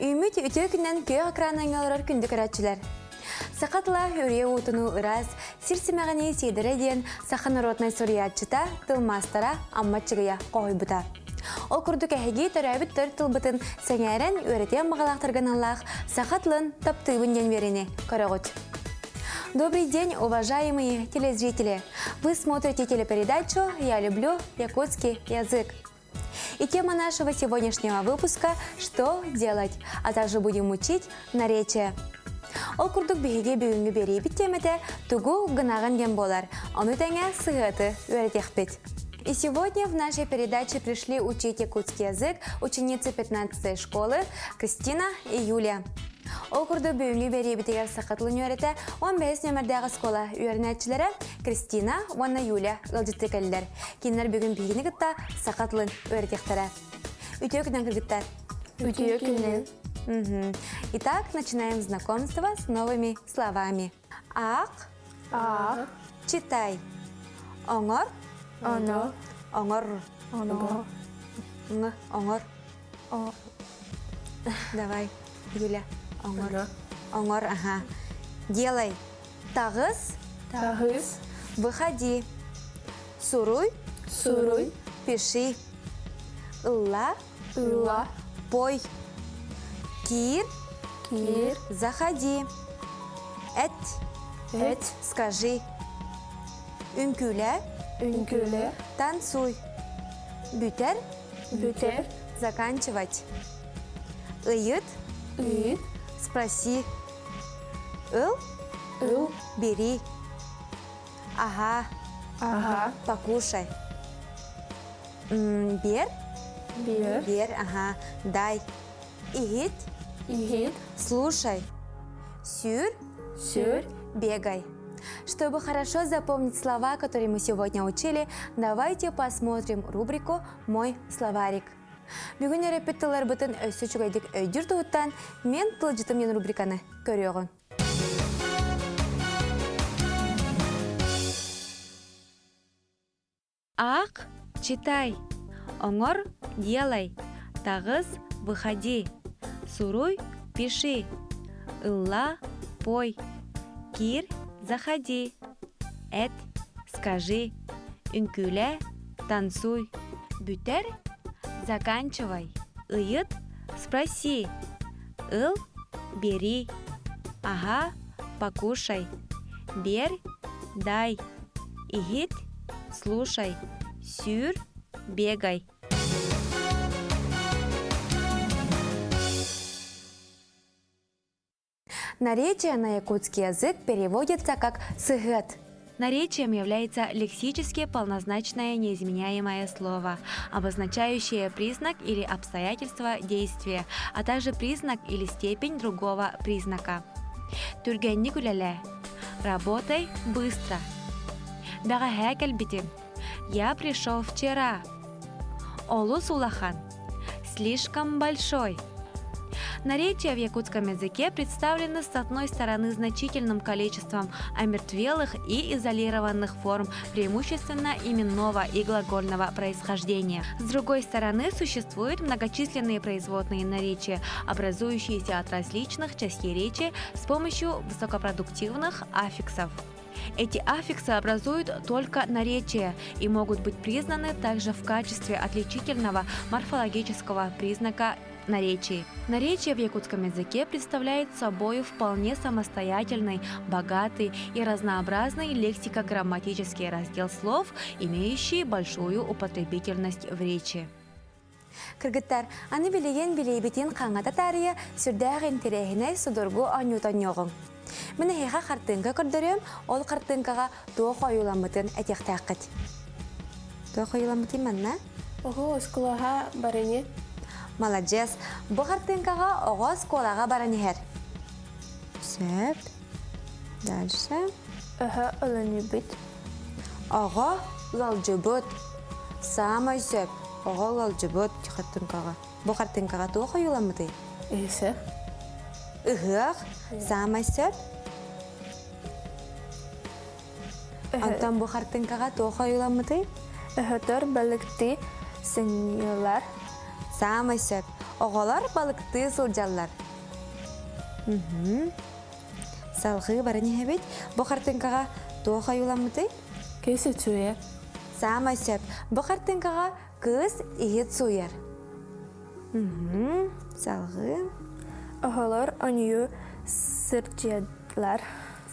Үүммүт үтүө күнүнэн күөх экран олорор күндү көрөөччүлэр! Саха тыла үрүйэ уутунуу ыраас, сир симэҕинии сиэдэрэ диэн саха народнай суруйааччыта, тылмаастара Амма Чыгыйа хоһуйбута. Ол курдук эһиги төрөөбүт төрүт тылбытын сэҥээрэн үөрэтиэн баҕалаахтарга аналлаах саха тылын таптыыбын диэн үөрэни көрөҕүт. Добрый день, уважаемые телезрители! Вы смотрите телепередачу «Я люблю якутский язык». И тема нашего сегодняшнего выпуска «Что делать?», а также будем учить наречие. Ол курдук биһиги бүгүҥҥү биэриибит тиэмэтэ тугу гынаҕын диэн буолар, ону тэҥэ сыһыаты үөрэтиэхпит. И сегодня в нашей передаче пришли учить якутский язык ученицы 15 школы Кристина и Юлия. Ол курдук бүгүҥҥү биэриибитигэр саха тылын үөрэтэ 15 нүөмэрдээх оскуола үөрэнээччилэрэ Кристина уонна Юля ыалдьыттыы кэллилэр. Кинилэр бүгүн биһигини кытта саха тылын үөрэтиэхтэрэ. Үтүө күнүнэн кыргыттар! Үтүө күнүнэн! Итак, начинаем знакомство с новыми словами. Аах. Аах. Читай. Оҥор. Оно. Оҥор. Оно. Ң. Оҥор. Давай, Юля. Оҥор. Оҥор, ага. Делай. Таҕыс. Таҕыс. Выходи. Суруй. Суруй. Пиши. Ылла. Ылла. Пой. Киир. Киир. Заходи. Эт. Эт. Скажи. Үҥкүүлэ. Үҥкүүлэ. Танцуй. Бүтэр. Бүтэр. Заканчивать. Ыйыт. Ыйыт. Спроси. Ыл. Ыл. Бери. Аһаа. Аһаа. Покушай. Биэр. Биэр. Биэр, ага. Дай. Иһит. Иһит. Слушай. Сүүр. Сүүр. Бегай. Чтобы хорошо запомнить слова, которые мы сегодня учили, давайте посмотрим рубрику «Мой словарик». Бүгүн үөрэппит тылларбытын өссө үчүгэйдик өйдүүр туһуттан мен тылдьытым диэн рубриканы көрүөҕүҥ. Аах, читай. Оҥор, делай. Таҕыс, выходи. Суруй, пиши. Ылла, пой. Киир, заходи. Эт, скажи. Үҥкүүлэ, танцуй. Бүтэр, заканчивай. Ыйыт, спроси. Ыл, бери. Аһаа, покушай. Биэр, дай. Иһит, слушай. Сүүр, бегай. Наречие на якутский язык переводится как «сыгыт». Наречием является лексически полнозначное неизменяемое слово, обозначающее признак или обстоятельство действия, а также признак или степень другого признака. Түргэнник үлэлээ. Работай быстро. Бэҕэһээ кэлбитим. Я пришел вчера. Олус улахан. Слишком большой. Наречия в якутском языке представлены с одной стороны значительным количеством омертвелых и изолированных форм, преимущественно именного и глагольного происхождения. С другой стороны, существуют многочисленные производные наречия, образующиеся от различных частей речи с помощью высокопродуктивных аффиксов. Эти аффиксы образуют только наречие и могут быть признаны также в качестве отличительного морфологического признака наречий. Наречие в якутском языке представляет собой вполне самостоятельный, богатый и разнообразный лексико-грамматический раздел слов, имеющий большую употребительность в речи. Кыргыттар, аны билигин билиибитин хаҥата таарыйа сүрдээх интэриэһинэй судургу оонньуутонньуоҕуҥ. Мин эһиэхэ хартыыҥка көрдөрүөм, ол хартыыҥкаҕа туох ойууламмытын этиэхтээххит. Туох ойууламмытый манна? Оҕо оскуолаҕа баран иһэр. Маладьыас. Бу хартыыҥкаҕа оҕо оскуолаҕа баран иһэр. Сөп. Дальше. Өһө ылыныбыт. Оҕо ыалдьыбыт. Саамай сөп. Оҕо ыалдьыбыт хартыыҥкаҕа. Бу хартыыҥкаҕа туох ойууламмытый? Ыһыах. Ыһыах. Саамай сөп. Онтон бу хартыыҥкаҕа туох ойууламмытый? Өһөтөр балыктыы сынньыылар. Саамай сөп. Оҕолор балыктыы сылдьаллар. Салҕыы баран иһэбит. Бу хартыҥкаҕа туох ойууламмытый? Кыыс үчүгэйэ. Саамай сөп. Бу хартыҥкаҕа кыыс иһит сууйар. Салҕыы. Оҕолор оонньуу сылдьаллар.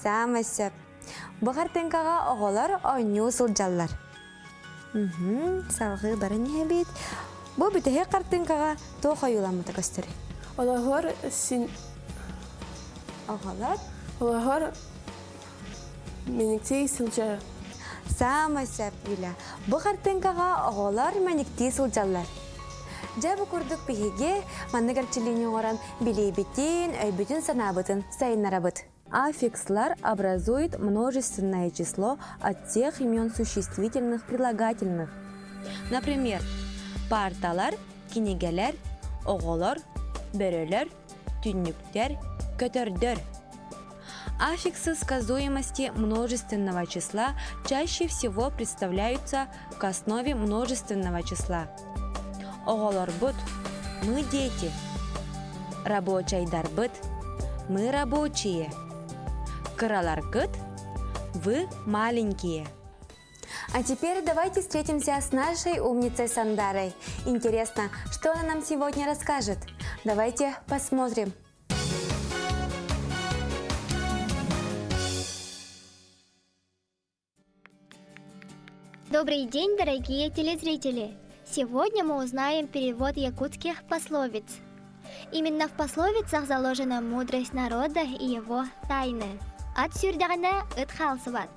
Саамай сөп. Бу хартыҥкаҕа оҕолор оонньуу сылдьаллар. Салҕыы баран иһэбит. Бу бүтэһик хартыҥкаҕа туох ойууламмыта көстөрүй? Олоһор син Оҕолор Олоһор мэниктии сылдьар. Саамай сөп Юля. Бу хартыҥкаҕа оҕолор мэниктии сылдьаллар. Дьэ бу курдук биһиги маннык эрчиллиини оҥорон билиибитин, өйбүтүн-санаабытын сайыннарабыт. Аффикслар образуют множественное число от тех имен существительных прилагательных. Например, парталар, кинигэлэр, оҕолор, бөрөлөр, түннүктэр, көтөрдөр. Аффиксы сказуемости множественного числа чаще всего представляются к основе множественного числа. Оҕолорбут, мы дети. Рабочайдарбыт, мы рабочие. Кыраларгыт, вы маленькие. А теперь давайте встретимся с нашей умницей Сандарой. Интересно, что она нам сегодня расскажет? Давайте посмотрим. Добрый день, дорогие телезрители! Сегодня мы узнаем перевод якутских пословиц. Именно в пословицах заложена мудрость народа и его тайны. Ат сүүрдэҕинэ ыт хаалсыбат.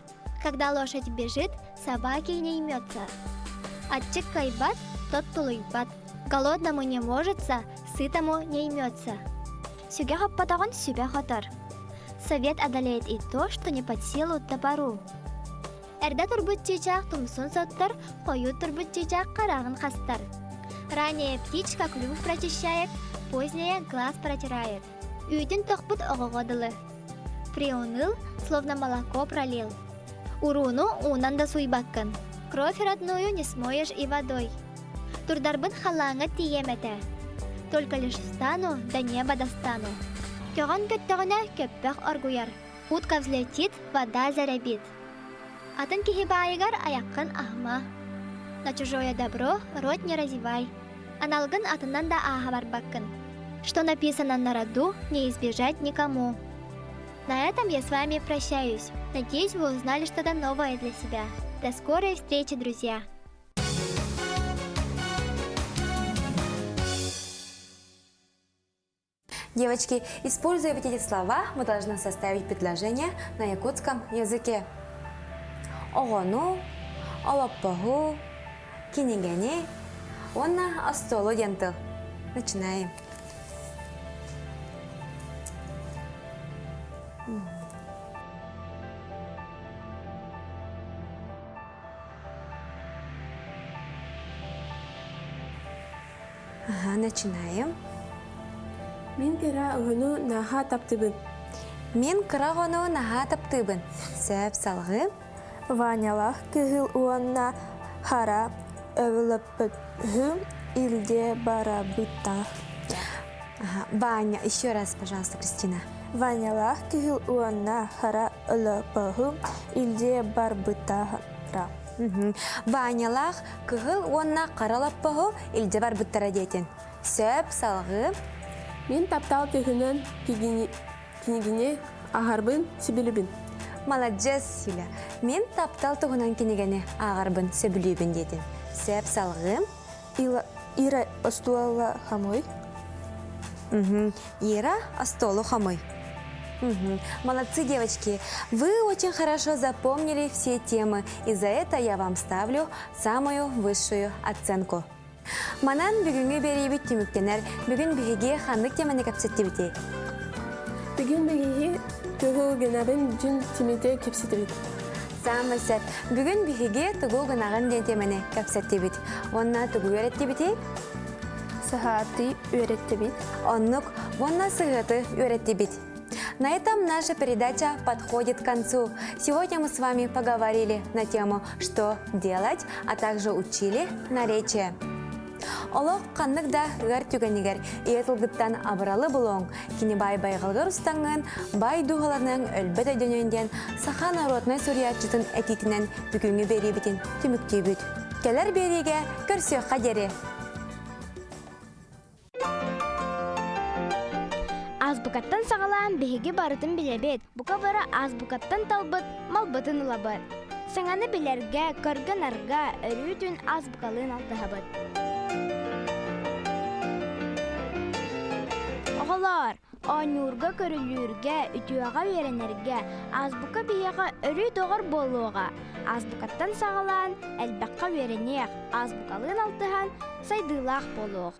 Когда лошадь бежит, собаке не имется. Аччык кыайбат, тот тулуйбат. Голодному не можется, сытому не имется. Сүгэ хоппотоҕун сүбэ хотор. Совет одолеет и то, что не под силу топору. Эрдэ турбут чыычаах тумсун соттор, хойут турбут чыычаах хараҕын хастар. Ранняя птичка клюв прочищает, поздняя глаз протирает. Үүтүн тохпут оҕоҕо дылы. Приуныл, словно молоко пролил. Урууну уунан да сууйбаккын. Кровь родную не смоешь и водой. Турдарбын халлааҥҥа тиийиэм этэ. Только лишь встану, до неба достану. Көҕөн көттөҕүнэ көппөх оргуйар. Утка взлетит, вода зарябит. Атын киһи баайыгар айаххын аһыма. На чужое добро рот не разевай. Аналгын атынан да ааһа барбаккын. Что написано на роду, не избежать никому. На этом я с вами прощаюсь. Надеюсь, вы узнали что-то новое для себя. До скорой встречи, друзья! Девочки, используя вот эти слова, мы должны составить предложение на якутском языке. Оҕону, олоппоһу, кинигэни уонна остуолу диэн тыл. Начинаем. Ага, начинаем. Мин кыра оҕону наһаа таптыыбын. Мин кыра оҕону наһаа таптыыбын. Сөп салҕыы. Ванялаах кыһыл уонна хара өвлөппөтүм илдьэ барабыттаах. Ага, Ваня, еще раз, пожалуйста, Кристина. Ванялаах кыһыл уонна хара өлөпөһүм илдьэ барбыттара. Ванялаах кыһыл уонна хара лоппоһу илдьэ барбыттара диэтин. Сөп, салҕыы. Мин таптал туһунан кинигини ааҕарбын сөбүлүүбүн. Маладьыас, Юля. Мин таптал туһунан кинигэни ааҕарбын сөбүлүүбүн диэтин. Сөп, салҕыы. Ира остуола хомуй. Ира остуолу хомуй. Молодцы, девочки! Вы очень хорошо запомнили все темы, и за это я вам ставлю самую высшую оценку. Манан бүгүҥҥү биэриибит түмүктэнэр. Бүгүн биһиги ханнык теманы кэпсэттибитий? Бүгүн биһиги тугу гынабын диэн теманы кэпсэттибит. Саамай сөп. Бүгүн биһиги тугу гынаҕын диэн теманы кэпсэттибит. Уонна тугу үөрэттибитий? Сыһыаты үөрэттибит. Оннук, уонна сыһыаты үөрэттибит. На этом наша передача подходит к концу. Сегодня мы с вами поговорили на тему «Что делать?», а также учили наречие. Олох ханнык да ыар түгэнигэр ийэ тылгыттан абыралы булуоҥ, кини баай байҕалыгар устаҥҥын, баай дууһаланыаҥ өлбөт өйдөнүөн диэн саха народнай суруйааччытын этиитинэн бүгүҥҥү биэриибитин түмүктүүбүт. Кэлэр биэриигэ көрсүөххэ диэри! Азбукаттан саҕалаан биһиги барытын билэбит, бука бары азбукаттан талбыт малбытын ылабыт. Саҥаны билэргэ, көргө-нарга өрүүтүн азбукалыын алтыһабыт. Оҕолоор, оонньуурга, көрүлүүргэ, үтүөҕэ үөрэнэргэ азбука биһиэхэ өрүү доҕор буолуоҕа. Азбукаттан саҕалаан элбэххэ үөрэниэх, азбукалыын алтыһан сайдыылаах буолуох.